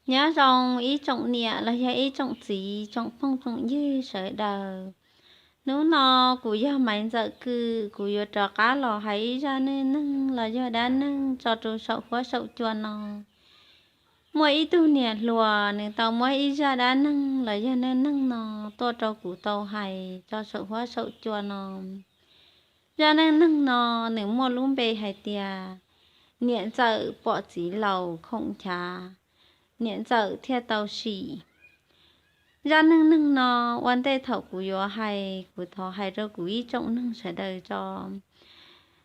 Nyob zoo ib tsoom niam los yog ib tsoom txiv, tsoom phooj tsoom ywg sawv daws. Hnub no kuv yog Maiv Ntxawm Kws, kuv yuav rov qab los hais ib zaj neej neeg los yog dab neeg tso rau saum huab saum cua no. Muaj ib tug niam hluas, nws tau muab ib zaj dab neeg los yog neej neeg no tuaj rau kuv tau hais tso saum huab saum cua no. Zaj neej neeg no nws muaj lub npe hais tias niam ntxawm pom txiv laus khoom nchav, niam ntxawm thiaj tau sim. Zaj neej neeg no, ua ntej thaum kuv yuav hais, kuv thov hais rau kuv ib tsoom neeg sawv daws tso.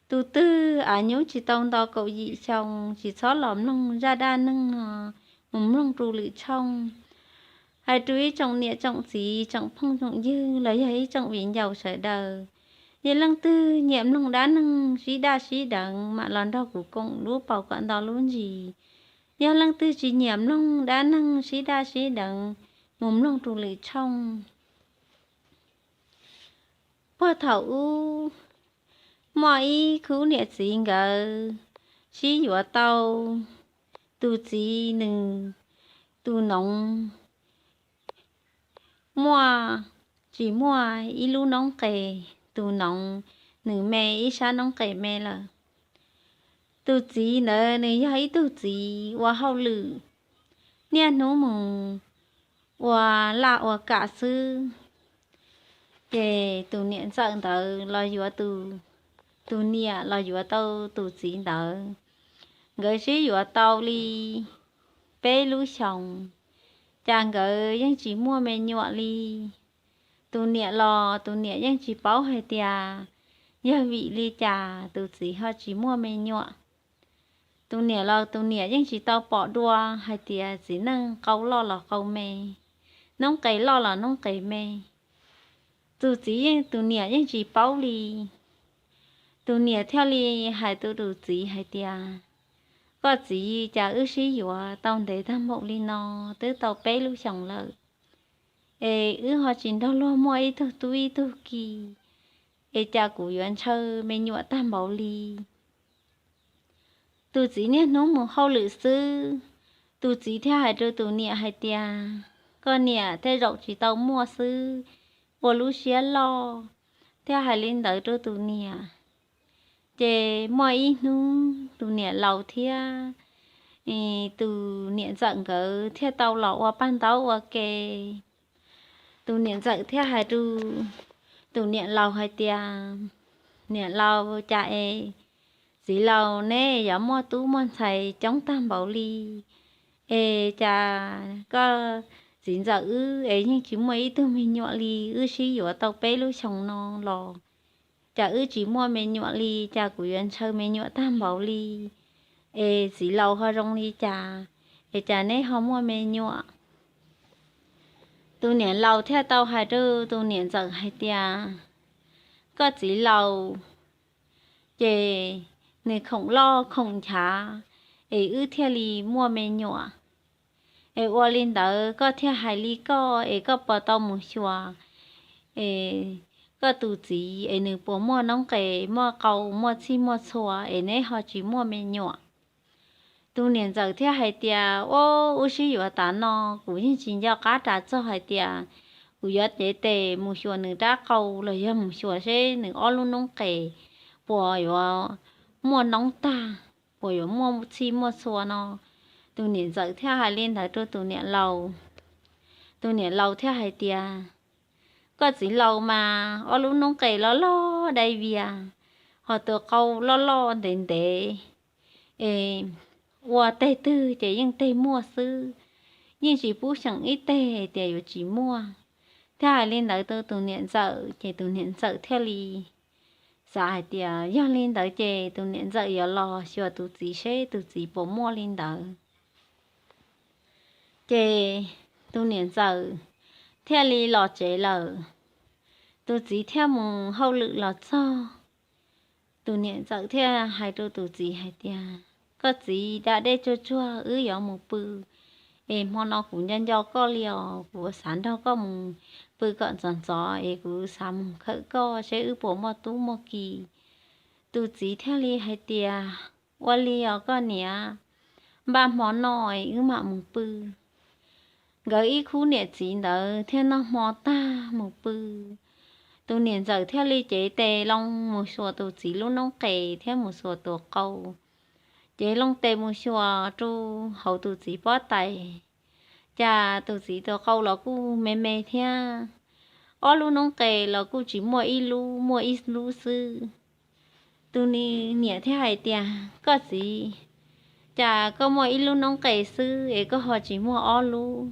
Tus twg av nyub tsis tau nto kaum yim xyoo, tsis txhob los mloog zaj dab neeg no, mus mloog rau lwm tshooj. Hais rau ib tsoom niam tsoom txiv, tsoom phooj tsoom ywg los yog ib tsoom viv ncaus sawv daws, yog leej twg nyiam mloog dab neeg sib daj sib deev mam los nrog kuv koom lub paus kom nto lub ntsis. Yog leej twg tsis nyiam mloog dab neeg sib daj sib deev, mus mloog rau lwm tshooj. Puag thaum ub, muaj ib khub niam txiv nkawd sib yuav tau. Tus txiv nws tus noov muaj, tsis muaj ib lub noob qes, tus noov nws me ib sab noob qes me lawm. Tus txiv ntawd nws yog ib tug txiv ua hauj lwm, niaj hnub mus ua laj ua kam xwb. Ces tus niam ntxawm ntawd los yuav tus, tus niam los yuav tau tus txiv ntawd. Nkawd sib yuav tau li peb lub xyoos, cas nkawd yeej tsis muaj me nyuam li. Tus niam los tus niam yeej tsis paub hais tias yog vim li cas tus txiv ho tsis muaj me nyuam. Tus niam los tus niam yeej tsis tau pom dua hais tias txiv neej qau loj los qau me, noob qes loj los noob qes me. Tus txiv yeej, tus niam yeej tsis paub li. Tus niam thiaj li hais rau tus txiv hais tias, koj txiv, cas wb sib yuav tau ntev tag npaum li no, twb tau peb lub xyoos lawm, es wb ho tsis nrog luag muaj ib tug tub ib tug ki, es cas kuv yuav ntshaw me nyuam tag npaum li. Tus txiv niaj hnub mus hauj lwm xwb. Tus txiv thiaj hais rau tus niam hais tias, koj niam, tej zaum tsis tau muaj xwb, ua lub siab loj. Thiaj hais li ntawd rau tus niam. Ces muaj ib hnub tus niam laus thiab tus niam ntxawm nkawd thiaj tau los ua paj ntaub ua ke. Tus niam ntxawm thiaj hais rau tus niam laus hais tias, niam laus, cas es txiv laus neb yuav muaj tub muaj ntxhais coob tag npaum li, es cas koj txiv ntxawm wb es yeej tsis muaj ib tug me nyuam li, wb sib yuav tau peb lub xyoos no los cas wb tsis muaj me nyuam li, cas kuv yuav ntshaw me nyuam tag npaum li, es txiv laus ho zoo li cas, es cas neb ho muaj me nyuam. Tus niam laus thiaj tau hais rau tus niam ntxawm hais tias, koj txiv laus ces nws khoom loj khoom nchav, es wb thiaj li muaj me nyuam. Es ua li ntawd koj thiaj hais li koj, es koj puas tau mus xyuas es koj tus txiv es nws puas muaj noob qes muaj qau muaj txhij muaj txhua es neb ho tsis muaj me nyuam. Tus niam ntxawm thiaj hais tias, ub, wb sib yuav tas no kuv yeej tsis nco qab ras txog hais tias kuv yuav cev tes mus xyuas nws rab qau los yog mus xyuas seb nws ob lub noob qes puas yuav muaj noob tag, puas yuav muaj txhij muaj txhua no. Tus niam ntxawm thiaj hais li ntawd rau tus niam laus. Tus niam laus thiaj hais tias, koj txiv laus mas ob lub noob qes loj loj dai vias, ho tus qau loj loj ntev ntev, es ua teg twg ces yeej teg muaj xwb, yeej tsis pub xyeem ib teg tias yuav tsis muaj. Thiaj hais li ntawd rau tus niam ntxawm, ces tus niam ntxawm thiaj li xav hais tias yog li ntawd ces tus niam ntxawm yuav los xyuas tus txiv seb tus txiv puas muaj li ntawd. Ces tus niam ntxawm thiaj li los tsev lawm. Tus txiv thiaj mus hauj lwm los txog. Tus niam ntxawm thiaj hais rau tus txiv hais tias, koj txiv, da dej tsuag tsuag wb yuav mus pw, es hmo no kuv nco nco koj li os, kuv xav nrog koj mus pw kom ntxov ntxov es kuv xav mus khawm koj seb wb puas muaj tub muaj ki. Tus txiv thiaj li hais tias, ua li os koj niam, npaj hmo noj es wb mam mus pw. nkawd ib khub niam txiv ntawd thiaj noj hmo tag mus pw. Tus niam ntxawm thiaj li cev tes loo mus xyuas tus txiv lub noob qes thiab mus xyuas tus qau. Cev loo tes mus xyuas rau hauv tus txiv pob tais, cas tus txiv tus qau los kuj me me thiab, ob lub noob qes los kuj tsis muaj ib lub, muaj ib lub xwb. Tus niam thiaj hais tias, Koj txiv, cas koj muaj ib lub noob qes xwb es koj ho tsis muaj ob lub?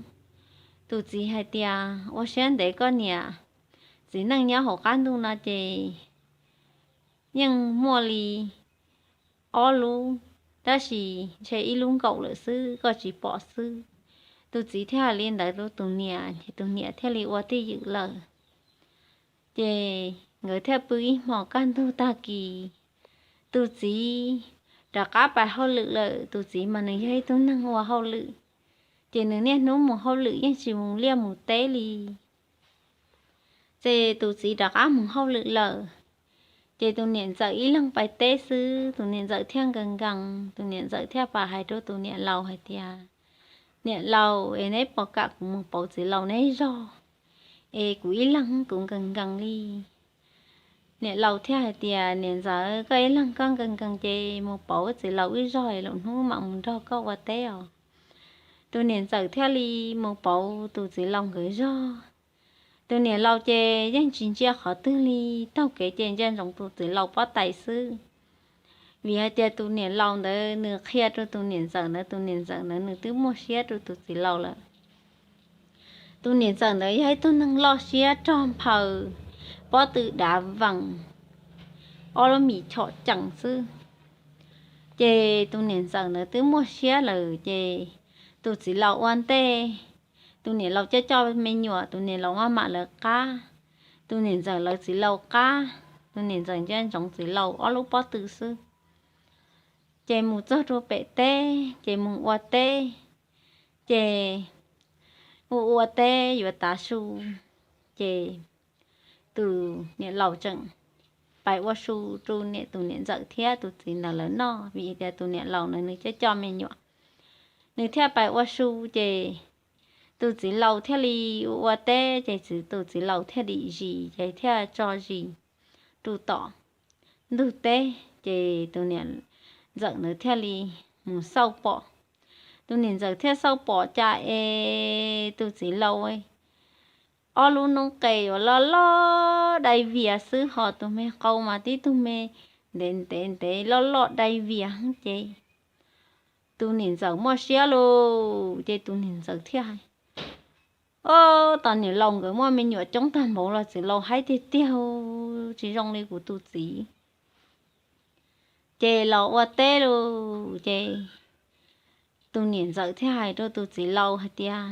Tus txiv hais tias, Ua siab ntev koj niam, txiv neej nyob hauv qab ntuj no ces yeej muaj li ob lub, tab sis ntshe ib lub nkaum lawm xwb, koj tsis pom xwb. Tus txiv thiaj hais li ntawd rau tus niam ces tus niam thiaj li ua twj ywm lawm. Ces nkawd thiaj pw ib hmos kaj ntug tag kis, tus txiv rov qab pais hauj lwm lawm. Tus txiv mas nws yog ib tug neeg ua hauj lwm, ces nws niaj hnub mus hauj lwm yeej tsis mus liaj mus teb li. Ces tus txiv rov qab mus hauj lwm lawm, ces tus niam ntxawm ib leeg pais teb xwb. Tus niam ntxawm thiaj nkees nkees, tus niam ntxawm thiaj pais hais rau tus niam laus hais tias, Niam laus, es neb puas kam kuv mus pauv txiv laus neb zog, es kuv ib leeg kuv nkees nkees li. Niam laus thiaj hais tias, Niam ntxawm, koj ib leeg koj nkees nkees ces mus pauv txiv laus wb zog es lwm hnub mam mus nrog koj ua teb os. Tus niam ntxawm thiaj li mus pauv tus txiv laus nkawd zog. Tus niam laus ces yeej tsis ntsia qhov twg li, taug kev ces ntsia ntsoov tus txiv laus pob tais xwb. Vim hais tias tus niam laus ntawd nws qhia rau tus niam ntxawm ntawd, tus niam ntxawm ntawd nws twb muaj siab rau tus txiv laus lawm. Tus niam ntxawm ntawd yog ib tug neeg loj siab rog nphaws, pob tw dav vees, ob lub mis chom cees xwb. Ces tus niam ntxawm ntawd twb muaj siab lawm ces tus txiv laus ua ntej, tus niam laus coj coj me nyuam, tus niam laus maj mam lawv qab, tus niam ntxawm lawv txiv laus qab, tus niam ntxawm ntsia ntsoov txiv laus ob lub pob tw xwb. Ces mus txog rau pem teb ces mus ua teb, ces ua ua teb yuav tav su, ces tus niam laus tseem pais ua su rau niam, tus niam ntxawm thiab tus txiv ntawd lawv noj, vim tias tus niam laus ntawd nws coj coj me nyuam, nws thiaj pais ua su. Ces tus txiv laus thiaj li ua ua teb, ces tus txiv laus thiaj dim zis, ces thiaj tso zis rau tom ntug teb, ces tus niam ntxawm ntawd thiaj li mus xauj pom. Tus niam ntxawm thiaj xauj pom cas es tus txiv laus ob lub noob qes uas loj loj dai vias xwb, ho tus me qau mas tib tug me ntev ntev ntev loj loj dai vias. Ces tus niam ntxawm muaj siab lauj, ces tus niam ntxawm thiaj hais, Ob, tos niam laus nkawd muaj me nyuam coob tag npaum los txiv laus haib tiag tiag, tsis zoo li kuv tus txiv. Ces los ua teb lauj, ces tus niam ntxawm thiaj hais rau tus txiv laus hais tias,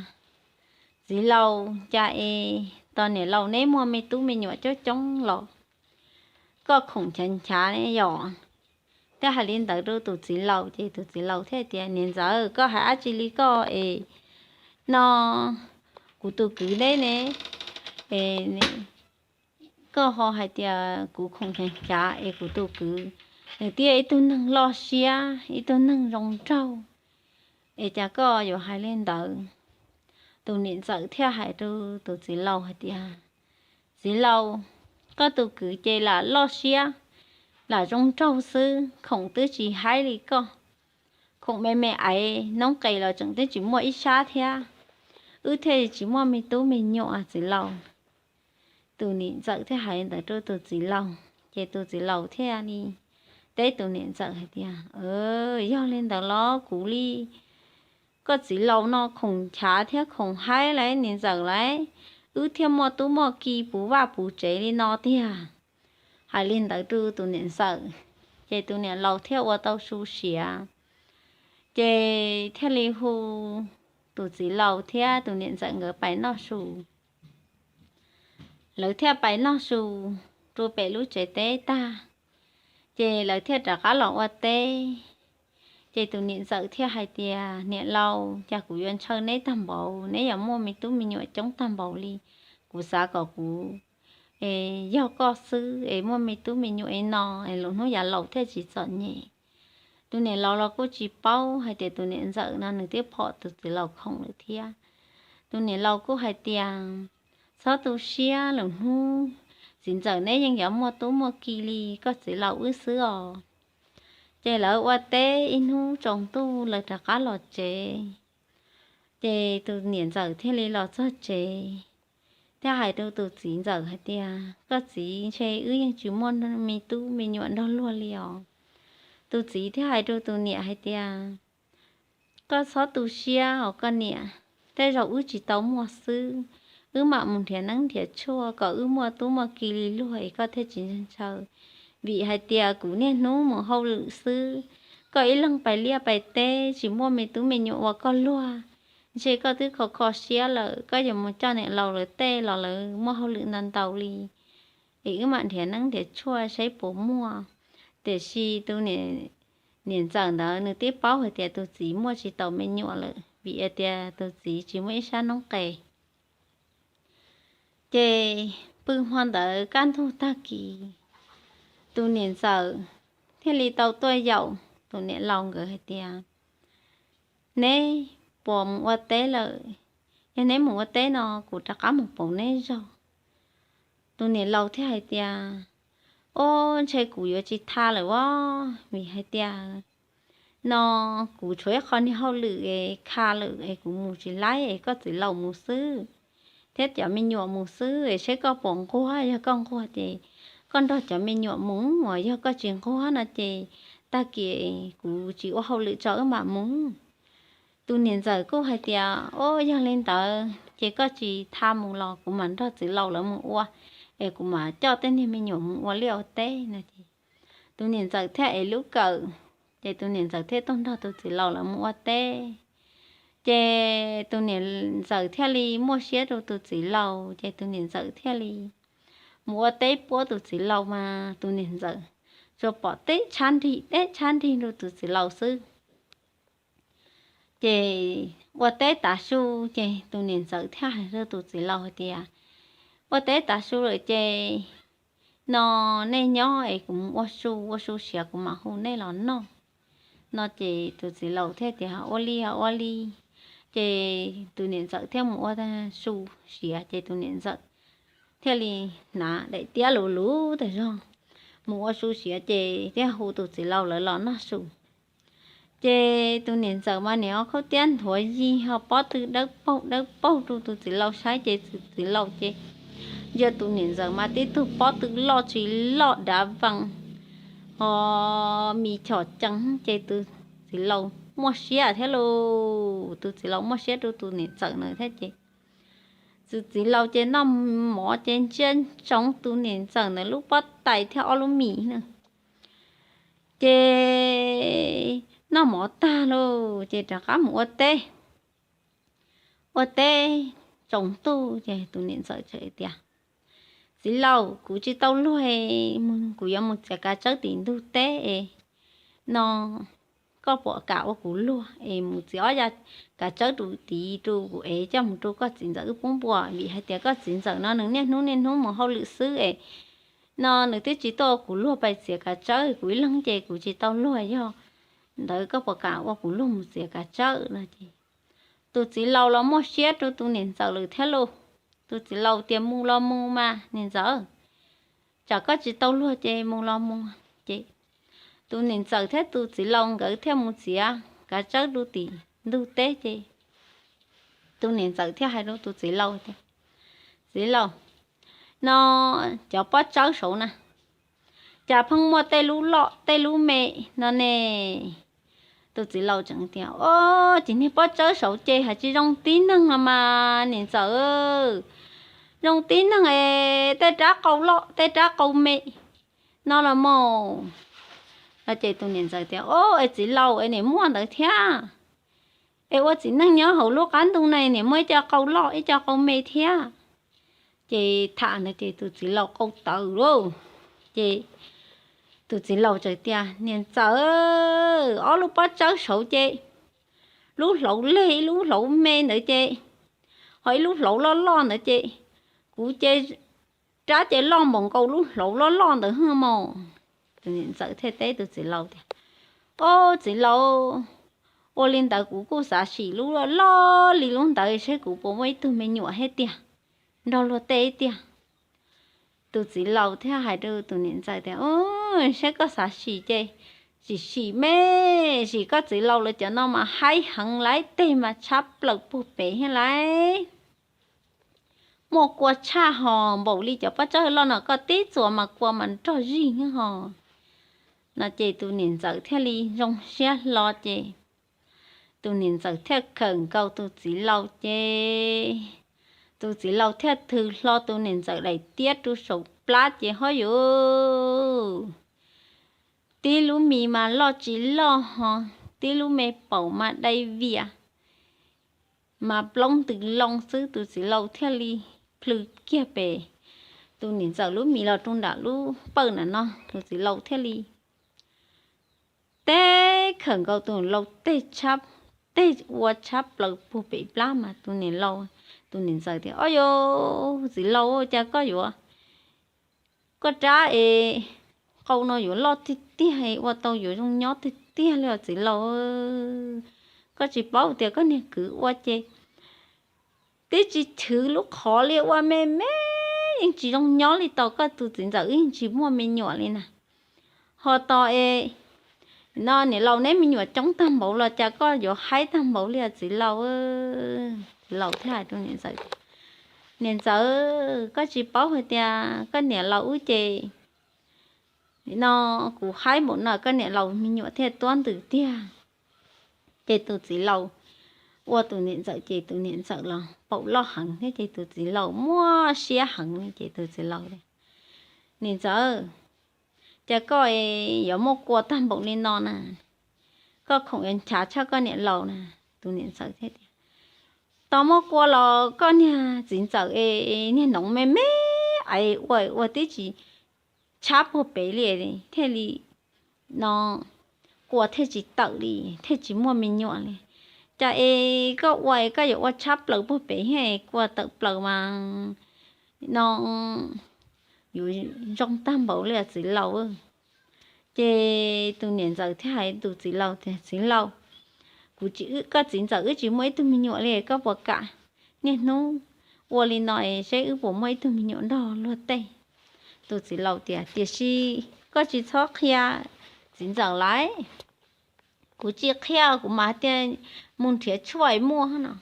Txiv laus, cas es tos niam laus neb muaj me tub me nyuam coob coob los koj khoom nchav nchav ne yom? Thiaj hais li ntawd rau tus txiv laus, ces tus txiv laus thiaj tias, Niam ntxawm, koj hais dab tsi li koj es, no kuv tus kwv neb ne, koj ho hais tias kuv khoom nchav nchav es kuv tus kwv nws twb yog ib tug neeg loj siab, ib tug neeg zoo nraug, es cas koj yuav hais li ntawd? Tus niam ntxawm thiaj hais rau tus txiv laus hais tias, Txiv laus, koj tus kwv ces lam loj siab, lam zoo nraug xwb, khoom twb tsis haib li koj. Khoom me me aiv noob qes los tseem twb tsis muaj ib sab thiab. Wb thiaj tsis muaj me tub me nyuam, txiv laus. Tus niam ntxawm thiaj hais ntawd rau tus txiv laus, ces tus txiv laus thiaj li teb tus niam ntxawm hais tias, Yog li ntawd los kuv li koj txiv laus no khoom nchav thiab khoom haib lauj niam ntxawm lauj, wb thiaj muaj tub muaj ki puv vaj puv tsev li no tiag. Hais li ntawd rau tus niam ntxawm, ces tus niam laus thiaj ua tau su siav, ces thiaj li hu tus txiv laus thiab tus niam ntxawm nkawd pais noj su. Lawv thiaj pais noj su rau pem lub tsev teb tag, ces lawv thiaj rov qab los ua teb. Ces tus niam ntxawm thiaj hais tias, Niam laus, cas kuv yuav ntshaw neb tag npaum, neb yuav muaj me tub me nyuam coob tag npaum li. Kuv xav kom kuv yog koj xwb es muaj me tub me nyuam li no es lwm hnub yav laus thiaj tsis txom nyem. Tus niam laus los kuj tsis paub hais tias tus niam ntxawm no nws twb phom tus txiv laus khoom lawm thiab. tus niam laus kuj hais tias, txhob tu siab, lwm hnub txiv ntxawm neb yeej yuav muaj tub muaj ki li koj txiv laus wb xwb os. Ces lawv ua teb ib hnub tsaus ntuj lawv rov qab los tsev. Ces tus niam ntxawm thiaj li los txog tsev, thiaj hais rau tus txiv ntxawm hais tias, koj txiv, ntshe wb yeej tsis muaj me tub me nyuam nrog luag li os. Tus txiv thiaj hais rau tus niam hais tias, koj txhob tu siab os koj niam, tej zaum wb tsis tau muaj xwb, wb mam mus nrhiav neeb nrhiav tshuaj kom wb muaj tub muaj ki li luag es koj thiaj tsis ntshaw. Vim hais tias kuv niaj hnub mus hauj lwm xwb, koj ib leeg pais liaj pais teb tsis muaj me tub me nyuam ua koj luag. Ntshe koj twb kho kho siab lawm, koj yuav mus coj niam laus lawv tej los lawv muaj hauj lwm ntau ntau li, es wb mam nrhiav neeb nrhiav tshuaj saib puas muaj. Tiam sis tus niam ntxawm ntawd nws twb paub hais tias tus txiv muaj tsis tau me nyuam lawm vim hais tias tus txiv tsis muaj ib sab noob qes. Ces pw hmo ntawd kaj ntug tag kis, tus niam ntxawm thiaj li tau tuaj yaum tus niam laus nkawd hais tias, neb puas mus ua teb lawm? Yog neb mus ua teb no kuv rov qab mus pauv neb zog. Tus niam laus thiaj hais tias, o, ntshe kuv yuav tsis tha lawm os, vim hais tias no kuv tshuav ib qho niag hauj lwm es kha lawm es kuv mus tsis laib es koj txiv laus mus xwb, thiab cov me nyuam mus xwb es saib koj puas nquag. Yog koj nquag ces koj nrog cov me nyuam mus, yog koj tsis nquag no ces tag kis kuv tsis ua hauj lwm tso wb mam mus. Tus niam ntxawm kuj hais tias, o, yog li ntawd ces koj tsis tha mus los kuv mam nrog txiv laus lawv mus ua, es kuv mam coj tej niag me nyuam mus ua liaj ua teb no ces tus niam ntxawm thiaj ev lub kawm, ces tus niam ntxawm thiaj tuaj nrog tus txiv laus lawv mus ua teb. Ces tus niam ntxawm thiaj li muaj siab rau tus txiv laus, ces tus niam ntxawm thiaj li mus ua teb puab tus txiv laus mas tus niam ntxawm tsuas pom teb tshab nrig teb tshab nrig rau tus txiv laus xwb. Ces ua teb tav su, ces tus niam ntxawm thiaj hais rau tus txiv laus hais tias, ua teb tav su lawm ces no nej nyob es kuv mus ua su, ua su siav kuv mam hu nej los noj. No ces tus txiv laus thiaj tias, ua li os, ua li. Ces tus niam ntxawm thiaj mus ua su siav, ces tus niam ntxawm thiaj li hnav daim tiab luv luv tas zog mus ua su siav, ces thiaj hu tus txiv laus lawv los noj su. Ces tus niam ntxawm mas nim o khaub tiab nthuav yig ho pob tw dawb paug dawb paug rau tus txiv laus saib, ces tus txiv laus ces ntsia tus niam ntxawm mas tib tug pob tw loj tsis loj dav vees ho mis chom cees, ces tus txiv laus muaj siab thiab lauj. Tus txiv laus muaj siab rau tus niam ntxawm na thiab ces tus txiv laus ces noj mov ces ntsia ntsoov tus niam ntxawm ntawd lub pob tais thiab ob lub mis na. Ces noj mov tag lauj ces rov qab mus ua teb. Ua teb tsaus ntuj ces tus niam ntxawm txawm tias, txiv laus, kuv tsis tau luag, kuv yuav mus txiav kav tsawb tim ntug teb es no koj puas kam ua kuv luag es mus txiav ob yav kav tsawb rau tid rau kuv es coj mus rau koj txiv ntxawm wb pub npua, vim hais tias koj txiv ntxawm no nws niaj hnub niaj hnub mus hauj lwm xwb es no nws twb tsis tuaj ua kuv luag pais txiav kav tsawb, kuv ib leeg ces kuv tsis tau luag, yog ntawd koj puas kam ua kuv luag mus txiav kav tsawb no ces tus txiv laus los muaj siab rau tus niam ntxawm lawm thiab lauj. Tus txiv laus tias mus los mus mas niam ntxawm, tsam koj tsis tau luag ces mus los mus. Ces tus niam ntxawm thiab tus txiv laus nkawd thiaj mus txiav kav tsawb rau tim ntug teb ces tus niam ntxawm thiaj hais rau tus txiv laus tias, txiv laus, no cov pob tsawb saud na, cas pheej muaj tej lub loj tej lub me no ne? Tus txiv laus tseem tias, o, ces niag pob tsawb saud ces hais tsis zoo tib neeg no mas niam ntxawm, zoo tib neeg es tej rab qau loj tej rab qau me no los mas. Ces tus niam ntxawm tias, o, es txiv laus es niam muaj ntawd thiab, es ua txiv neej nyob hauv lub qab ntuj ne niam muaj ib co qau loj ib co qau me thiab. Ces tham ntawd ces tus txiv laus qau tawv lauj. Ces tus txiv laus txawm tias, niam ntxawm, ob lub pob tsawb saud ces lub hlauv leg ib lub hlauv me ntawd ces, ho ib lub hlauv loj loj ntawd ces, kuv ces rab ces loj npaum nkaus lub hlauv loj loj ntawd hwj mos. Tus niam ntxawm thiaj teb tus txiv laus tias, o, txiv laus, Ua li ntawd kuv kuj xav sim lub loj li lub ntawd seb kuv puas muaj ib tug me nyuam thiab tiag, nrog luag tej tiag. Tus txiv laus thiaj hais rau tus niam ntxawm tias, Saib koj xav sim ces sim sim me, sim koj txiv laus lawv cov no mas haib heev lawm, teg mas tshab plaws puag pem thiab lawm. Muaj kua tshaj hos npaum li cov pob tsawb loj no, koj tib txuas mas kua mas nrog zig hos. No ces tus niam ntxawm thiaj li zoo siab hlo ces tus niam ntxawm thiaj khawm nkaus tus txiv laus ces tus txiv laus thiaj thws hlo tus niam ntxawm daim tiab rau saum plab ces ho yuav tib lub mis mas loj tsis loj hos, tib lub me paum mas dai vias, mas plaub ntws loo xwb, tus txiv laus thiaj li plhws kiag pem tus niam ntxawm lub mis los rau nram lub pawj na no, tus txiv laus thiaj li teb khawm nkaus tus laus teg tshab, teg ua tshab plaws puag pem plab mas tus niam laus, tus niam ntxawm tias, Ob yos, txiv laus, cas koj yuav, koj rab es qau no yuav loj tiag tiag, ua tau yuav zoo nyob tiag tiag li os txiv laus. Koj tsis paub tias koj niag kwv ua ces twb tsis chwv lub qhov li, ua me me yeej tsis zoo nyob li, tos koj tus txiv ntxawm wb yeej tsis muaj me nyuam li na. Ho tos es no niam laus neb me nyuam coob tag npaum los cas koj yuav haib tag npaum li os txiv laus. Txiv laus thiaj hais rau niam ntxawm, Niam ntxawm, koj tsis paub hais tias koj niam laus wb ces no kuv haib npaum no koj niam laus me nyuam thiaj tuab ntws tiag. Ces tus txiv laus ua tus niam ntxawm ces tus niam ntxawm los paum loj heev thiab ces tus txiv laus muaj siab heev li ces tus txiv laus tias, Niam ntxawm, cas koj yuav muaj kua tag npaum li no na? Koj khoom yuav nchav tshaj koj niam laus na. Tus niam ntxawm thiaj tias, Tos muaj kua los koj niag txiv ntxawm es niag noov me me es ua ua tib tsis tshab puag pem li thiaj li no kua thiaj tsis tawm li, thiaj tsis muaj me nyuam li. Cas es koj ua es koj yuav ua tshab plaws puag pem thiab kua tawm plaws mas no yuav zoo tag npaum li txiv laus. Ces tus niam ntxawm thiaj hais tus txiv laus tias, Txiv laus, kuv, koj txiv ntxawm wb tsis muaj ib tug me nyuam li, koj puas kam niaj hnub ua li no es seb wb puas muaj ib tug me nyuam nrog luag tej? Tus txiv laus tias, Tiam sis koj tsis txhob qhia txiv ntxawm lawm. Kuv tsis qhia, kuv mas tias mus nrhiav tshuaj muaj no.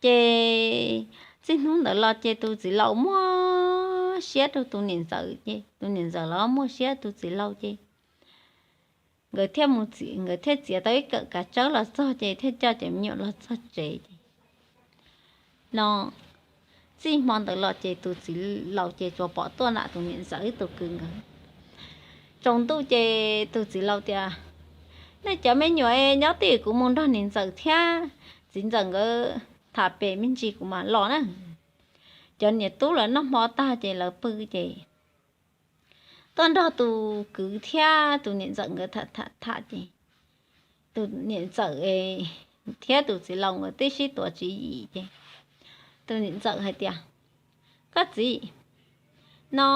Ces txij hnub ntawd los ces tus txiv laus muaj siab rau tus niam ntxawm ces tus niam ntxawm los muaj siab tus txiv laus ces nkawd thiaj mus txi-, nkawd thiaj txiav tau ib kawm kav tsawb los txog ces thiaj coj cov me nyuam los txog tsev ces no txij hmo ntawd los ces tus txiv laus ces tsuas pom tuaj nram tus niam ntxawm ib tus kwv nkawd. Tsaus ntuj ces tus txiv laus tias, Nej cov me nyuam nyob twj ywm, kuv mus nrog niam ntxawm thiab txiv ntxawm nkawd tham pem me ntsis kuv mam los na. Cov niam tub lawv noj hmo tag ces lawv pw ces tuaj nrog tus kwv thiab tus niam ntxawm nkawd tham tham tham ces tus niam ntxawm thiab tus txiv laus nkawd twb sib tuav tswv yim ces tus niam ntxawm hais tias, Koj txiv, no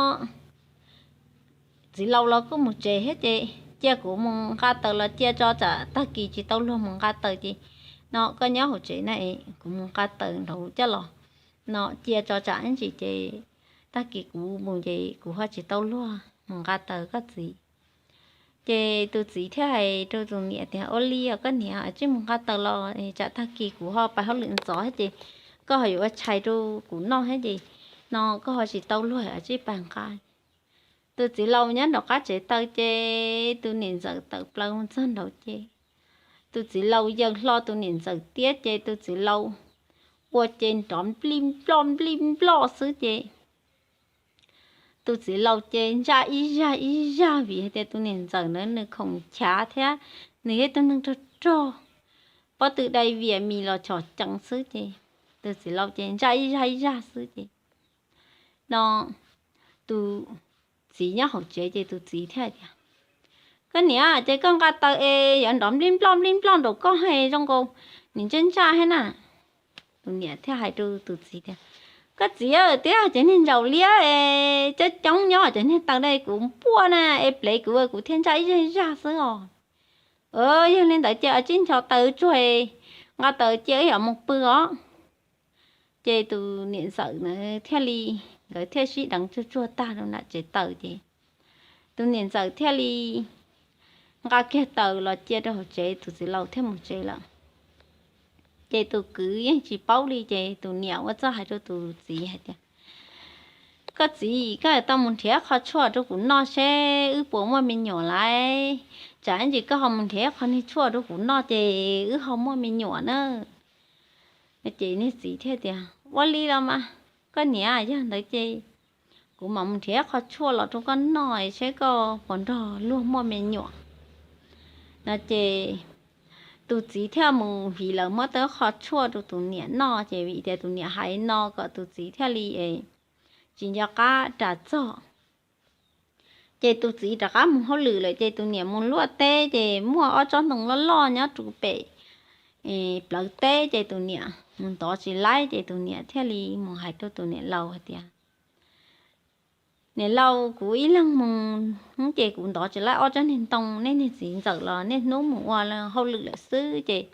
txiv laus los kuj mus tsev thiab ces cia kuv mus nqa taws los cia tso, tsam tag kis tsis tau luag mus nqa taws ces no koj nyob hauv tsev na, kuv mus nqa taws nraud coj los, no cia tso tsam ib ntsis ces tag kis kuv mus ces kuv ho tsis tau luag mus nqa taws koj txiv. Ces tus txiv thiaj hais rau tus niam tias, Ua li os koj niam, tsij mus nqa taws los tsam tag kis kuv ho pais hauj lwm ntxov thiab ces koj ho yuav ua tshais rau kuv noj thiab ces no koj ho tsis tau luag, tsij pais nqa. Tus txiv laus nyob nraum qab tsev taws ces tus niam ntxawm tawm plaws mus txog nraud ces tus txiv laus yaws hlo tus niam ntxawm tiab ces tus txiv laus ua ces nrov nplij nploj nplij nploj xwb ces tus txiv laus ces ntsaj ib zaj ib zaj vim hais tias tus niam ntxawm ntawd nws khoom chav thiab nws yog ib tug neeg rog rog, pob tw dai vias mis los chom cees xwb ces tus txiv laus ces ntsaj ib zaj ib zaj xwb ces no tus txiv nyob hauv tsev ces tus txiv thiaj tias, Koj niam, ces koj nqa taws es yuav nrov nplij nploj nplij nploj nraum koj es zoo nkaus nim ntsaj ntsaj thiab na. Tus niam thiaj hais rau tus txiv tias, Koj txiv, twb yog cov niag ntsaum liab es coob coob nyob cov niag taws dai kuv npuaj na es plev kuv, kuv thiaj ntsaj ib zaj ib zaj xwb os. Yog li ntawd ces tsib ncho taws tsuag, nqa taws cia wb yuav mus pw os. Ces tus niam ntxawm na thiaj li, nkawd thiaj sib deev tsuag tsuag tag rau nram tsev taws ces tus niam ntxawm thiaj li nqa kiag taws los cia rau hauv tsev, tus txiv laus thiaj mus tsev lawm. Ces tus kwv yeej tsis paub li ces tus niam ua txuj hais rau tus txiv hais tias, Koj txiv, koj tau mus nrhiav qho tshuaj rau kuv noj seb wb puas muaj me nyuam lauj. Tsam ib ntsis koj ho mus nrhiav qho niag tshuaj rau kuv noj ces wb ho muaj me nyuam na. Ces niag txiv thiaj tias, Ua li los mas, koj niam, yog ntawd ces kuv mam mus nrhiav qho tshuaj los rau koj noj seb koj puas nrog luag muaj me nyuam. No ces tus txiv thiaj mus fiv lawv muab tau qho tshuaj rau tus niam noj ces vim tias tus niam hais no kom tus txiv thiaj li tsis nco qab ras txog. Ces tus txiv rov qab mus hauj lwm lawm ces tus niam mus luaj teb ces muaj ob tsob ntoo loj loj nyob rau pem plawv teb ces tus niam mus ntov tsis laib ces tus niam thiaj li mus hais rau tus niam laus hais tias, Niam laus, kuv ib leeg mus ces kuv ntov tsis laib ob tsob niag ntoo, nej niag txiv ntxawm los niaj hnub mus ua hauj lwm lawm xwb ces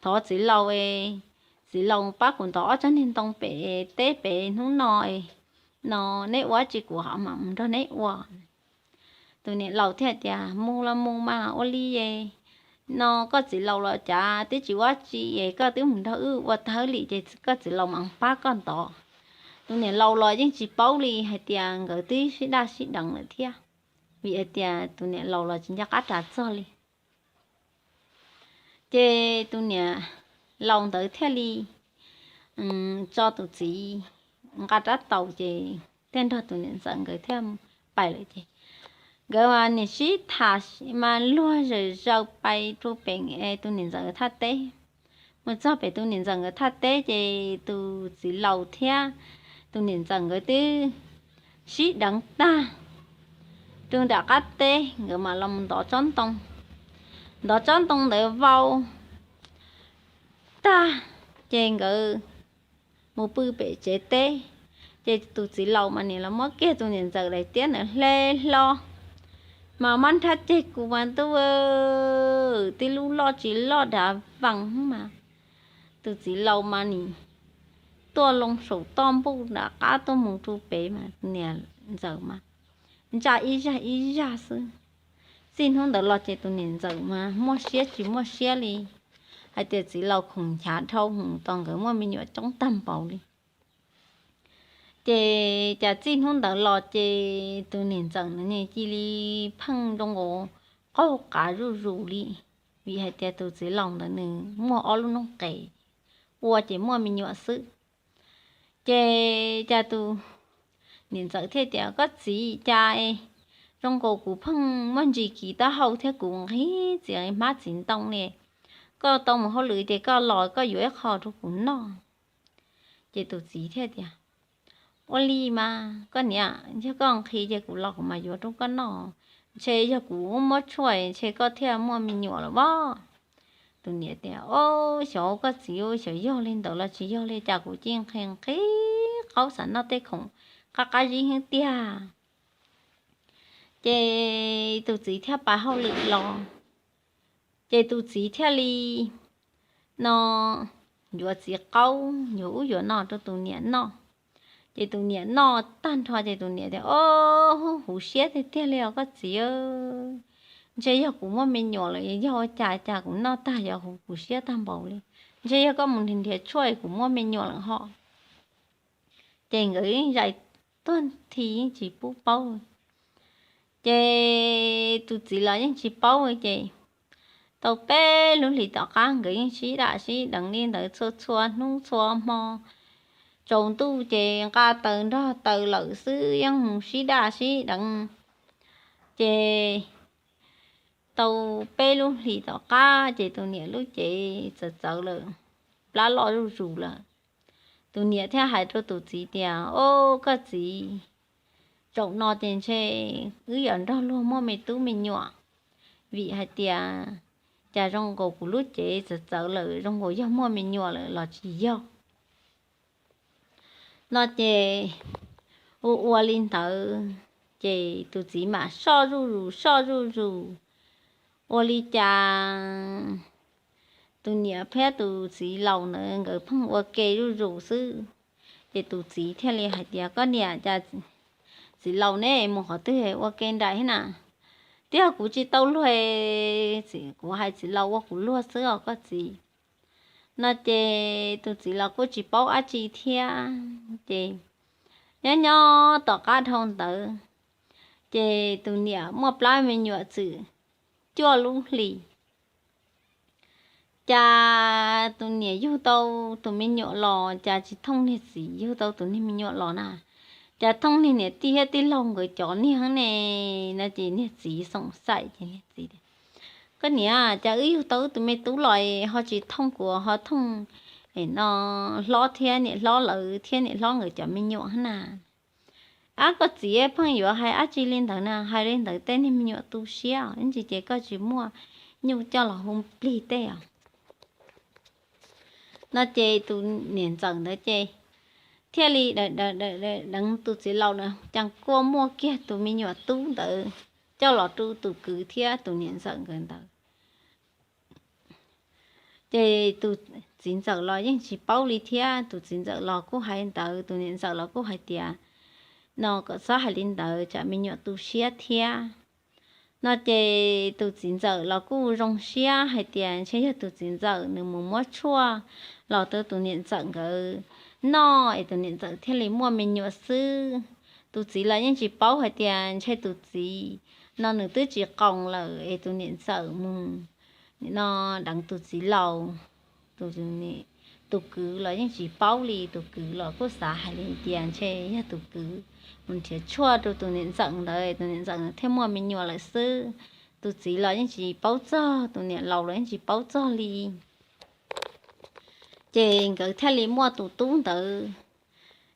thov txiv laus, txiv laus pab kuv ntov ob tsob niag ntoo pem teb pem hnub no no, neb ua tsis kuv ho mam mus nrog neb ua. Tus niam laus thiaj tias, Mus los mus mas, ua li no koj txiv laus los cas twb tsis ua tsi es koj twb mus nrog wb ua tag li ces koj txiv laus mam pab koj ntov. Tus niam laus los yeej tsis paub li hais tias nkawd twb sib daj sib deev lawm thiab, vim hais tias tus niam laus los tsis nco qab ras txog li. Ces tus niam laus ntawd thiaj li tso tus txiv nqa rab taus ces thiaj nrog tus niam ntxawm nkawd thiaj pais lawm ces nkawd mas nim sib tham mas luag zawm zaws pais rau pem tus niam ntxawm thaj teb. Mus txog pem tus niam ntxawm nkawd thaj teb ces tus txiv laus thiab tus niam ntxawm nkawd twb sib deev tag rau nram qab teb, nkawd mam los mus ntov tsob ntoo. Ntov tsob ntoo ntawd vau tag ces nkawd mus pw pem tsev teb. Ces tus txiv laus mas nim los muab kiag tus niam ntxawm daim tiab ntawd hle hlo, mas muab nrhab ceg kuv mas ntuj, tib lub loj tsis loj dav vees mas. Tus txiv laus mas nim tuaj loo saum toj npuj nram qab tuaj mus rau pem mas tus niam ntxawm mas ntsa ib zaj ib zaj xwb. Txij hnub ntawd los ces tus niam ntxawm mas muaj siab tsis muaj siab li, hais tias txiv laus khoom nchav dhau hwv tos nkawd muaj me nyuam coob tag npaum li. Ces cas txij hnub ntawd los ces tus niam ntxawm ntawd cia li pheej zoo nkaus qaug qav zuj zus li, vim hais tias tus txiv laus ntawd nws muaj ob lub noob qes, ua ces muaj me nyuam xwb. Ces cas tus niam ntxawm thiaj tias, Koj txiv, cas zoo nkaus kuv pheej muaj ntsis kiv taub hau thiab kuv nqhis txiv hmab txiv ntoo li. Koj tau mus hauj lwm ces koj los koj yuav ib qho rau kuv noj. Ces tus txiv thiaj tias, Ua li mas koj niam, yog koj nqhis ces kuv los kuv mam yuav rau koj noj. Ntshe yog kuv muab tshuaj ntshe koj thiaj muaj me nyuam lawm as. Tus niam tias, Au, xyov koj txiv, xyov yog li ntawd los tsis yog li cas kuv cia nqhis nqhis qaub xav noj tej khoom qab qab zib heev tiag. Ces tus txiv thiaj pais hauj lwm los, ces tus txiv thiaj li no yuav txiv qaub yuav ub yuav no rau tus niam noj. Ces tus niam noj tag nrho ces tus niam tias, Au, huv siab tiag tiag li os koj txiv. Ntshe yog kuv muaj me nyuam lawm, yog ua cas cas kuv noj tag yuav huv kuv siab tag npaum li. Ntshe yog koj mus nrhiav tshuaj kuv muaj me nyuam lawm ho. Ces nkawd yeej zais tuag nthi yeej tsis pub paub. Ces tus txiv los yeej tsis paub ces tau peb lub hlis tom qab nkawd yeej sib dam sib deev li ntawd txhua txhua hnub txhua hmo. Tsaus ntuj ces nqa taws nrog taws lawm xwb yeej mus sib daj sib deev. Ces tau peb lub hlis tom qab ces tus niam lub cev txawv txawv lawm, plab loj zuj zus lawm. Tus niam thiaj hais rau tus txiv tias, Au, koj txiv, zaum no ces ntshe wb yuav nrog luag muaj me tub me nyuam, vim hais tias cas zoo nkaus kuv lub cev txawv txawv lawm zoo nkaus yog muaj me nyuam lawm los tsis yog. No ces ua ua li ntawd, ces tus txiv mam soj zuj zus soj zuj zus, ua li cas tus niam thiab tus txiv laus ntawd nkawd pheej ua ke zuj zus xwb. Ces tus txiv thiaj li hais tias, Koj niam, cas txiv laus neb mus qhov twg ua ke nraim thiab na? Tiag, kuv tsis tau luag, kuv hais txiv laus ua kuv luag xwb os koj txiv. No ces tus txiv los kuj tsis paub dab tsi thiab. Ces nyob nyob tom qab dhau ntawd, ces tus niam muaj plab me nyuam txwm cuaj lub hlis. Cas tus niam yug tau tus me nyuam los cas tsis thooj niag txiv yug tau tus niag me nyuam los na, cas thooj niag niam tij thiab tij laug nkawd cov niag ne. No ces niag txiv xoom xaim ces niag txiv tias, Koj niam, cas wb yug tau wb tus me tub los ho tsis thooj kuv, ho thooj no hlob thiab niam hlob lawv thiab niam hlob nkawd cov me nyuam na? Ab, koj txiv pheej yuav hais dab tsi li ntawd na, hais li ntawd tej niag me nyuam tu siab, ib ntsis ces koj tsis muaj nyuj coj los hu plig tej os. No ces tus niam ntxawm ntawd ces thiaj li deev tus txiv laus na, cas kuj muaj kiag tus me nyuam tub ntawd coj los rau tus kwv thiab tus niam ntxawm nkawd ntawd. Ces tus txiv ntxawm los yeej tsis paub li thiab, tus txiv ntxawm los kuj hais ntawd, tus niam ntxawm los kuj hais tias, No kom txhob hais li ntawd, tsam me nyuam tu siab thiab. No ces tus txiv ntxawm los kuj zoo siab hais tias ntshe yog tus txiv ntxawm nws mus muab tshuaj los rau tus niam ntxawm nkawd noj es tus niam ntxawm thiaj li muaj me nyuam xwb. Tus txiv los yeej tsis paub hais tias ntshe tus txiv no nws twb tsis qoos lawm es tus niam ntxawm mus no deev tus txiv laus. Tus, tus kwv los yeej tsis paub li, tus kwv los kuj xav hais li tias ntshe yog tus kwv mus nrhiav tshuaj rau tus niam ntxawm ntawd, tus niam ntxawm thiaj muaj me nyuam lawm xwb. Tus txiv los yeej tsis paub txog, tus niam laus los yeej tsis paub txog li. Ces nkawd thiaj li muaj tus tub ntawd,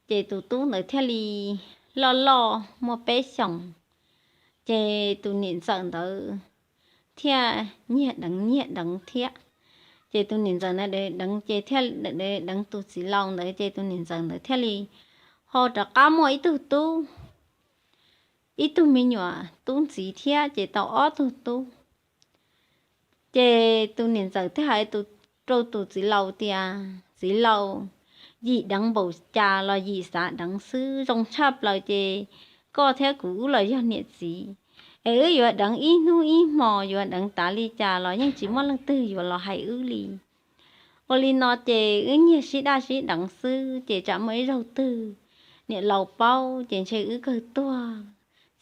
ces tus tub ntawd thiaj li loj loj muaj peb xyoos. Ces tus niam ntxawm ntawd thiaj nyiag deev nyiag deev thiab. Ces tus niam ntxawm na deev deev ces thiaj deev tus txiv laus ntawd, ces tus niam ntxawm ntawd thiaj li ho rov qab muaj ib tug tub, ib tug me nyuam tub ntxiv thiab, ces tau ob tug tub. Ces tus niam ntxawm thiaj hais rau tus txiv laus tias, Txiv laus, yim deev npaum cas los yim xav deev xwb, zoo tshaj plaws ces koj thiab kuv wb los yog niam txiv, es wb yuav deev ib hnub ib hmos, yuav deev tas li cas los yeej tsis muaj leej twg yuav los hais wb li. Ua li no ces wb nyiag sib daj sib deev xwb, ces tsam muaj ib zaug twg niam laus paub ces ntshe wb kawg tuag,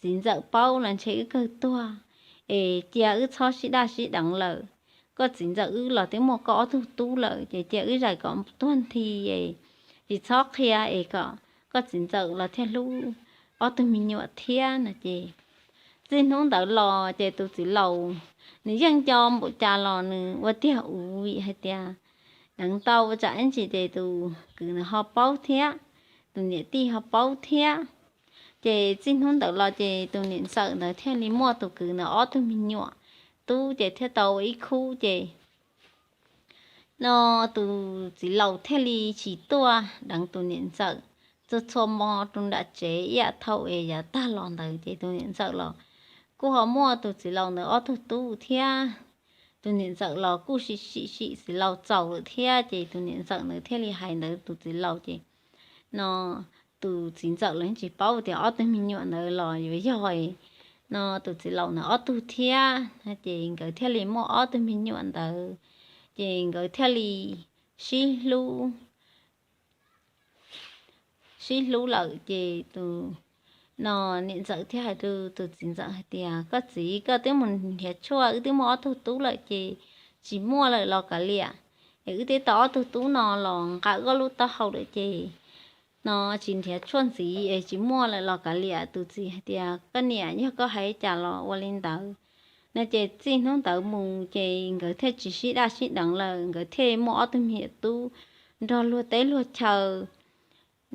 txiv ntxawm paub los ntshe wb kawg tuag, es cia wb txhob sib daj sib deev lawm. Koj txiv ntxawm wb los twb muaj koj ob tug tub lawm, ces cia wb zais kom tuag nthi es tsis txhob qhia es kom koj txiv ntxawm los thiaj hlub ob tug me nyuam thiab no ces. Txij hnub ntawd los ces tus txiv laus nws yeej nco npaum cas los nws ua tiag uv vim hais tias deev tau ua tsam ib ntsis ces tus kwv nws ho paub thiab, tus niam tij ho paub thiab. Ces txij hnub ntawd los ces tus niam ntxawm ntawd thiaj li muaj tus kwv ntawd ob tug me nyuam tub ces thiaj tau ua ib khub ces no tus txiv laus thiaj li tsis tuaj deev tus niam ntxawm. Txhua txhua hmo rau nram tsev ib yam thaum es yav tag los ntawd ces tus niam ntxawm los kuj ho muaj tus txiv laus ntawd ob tug tub thiab. Tus niam ntxawm los kuj sim sim sim txiv laus txaus lawm thiab ces tus niam ntxawm ntawd thiaj li hais ntawd tus txiv laus ces no tus txiv ntxawm los yeej tsis paub tias ob tug me nyuam ntawd los yuav yog no tus txiv laus ntawd ob tug thiab. Ces nkawd thiaj li muaj ob tug me nyuam ntawd, ces nkawd thiaj li sib hlub sib hlub lawm ces tus no niam ntxawm thiaj hais rau tus txiv ntxawm hais tias, Koj txiv, koj twb mus nrhiav tshuaj, wb twb muaj ob tug tub lawm ces tsis muaj lawm los kav liam. Es wb twb tau ob tug tub no los nqa koj lub taub hau lawm ces no tsis nrhiav tshuaj ntxiv es tsis muaj lawm los kav liam. Tus txiv hais tias, Koj niam, yog koj hais cas los ua li ntawd. No ces txij hnub ntawd mus ces nkawd thiaj tsis sib daj sib deev lawm, nkawd thiaj muaj ob tug me nyuam tub nrog luag teb luag chaw,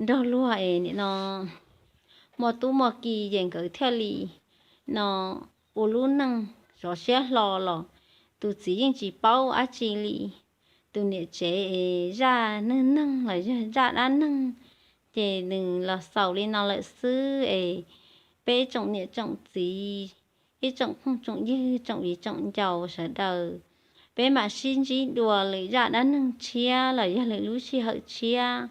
nrog luag es nim no muaj tub muaj ki ces nkawd thiaj li no ua lub neej sov siab hlo los tus txiv yeej tsis paub dab tsi li. Tus niam tsev es zaj neeg neeg los yog zaj dab neeg ces nws los xaus li no lawm xwb es peb tsoom niam tsoom txiv Ib tsoom phooj tsoom ywg tsoom viv tsoom ncaus sawv daws, peb mam sib ntsib dua lwm zaj dab neeg tshiab los yog lwm lub sij hawm tshiab.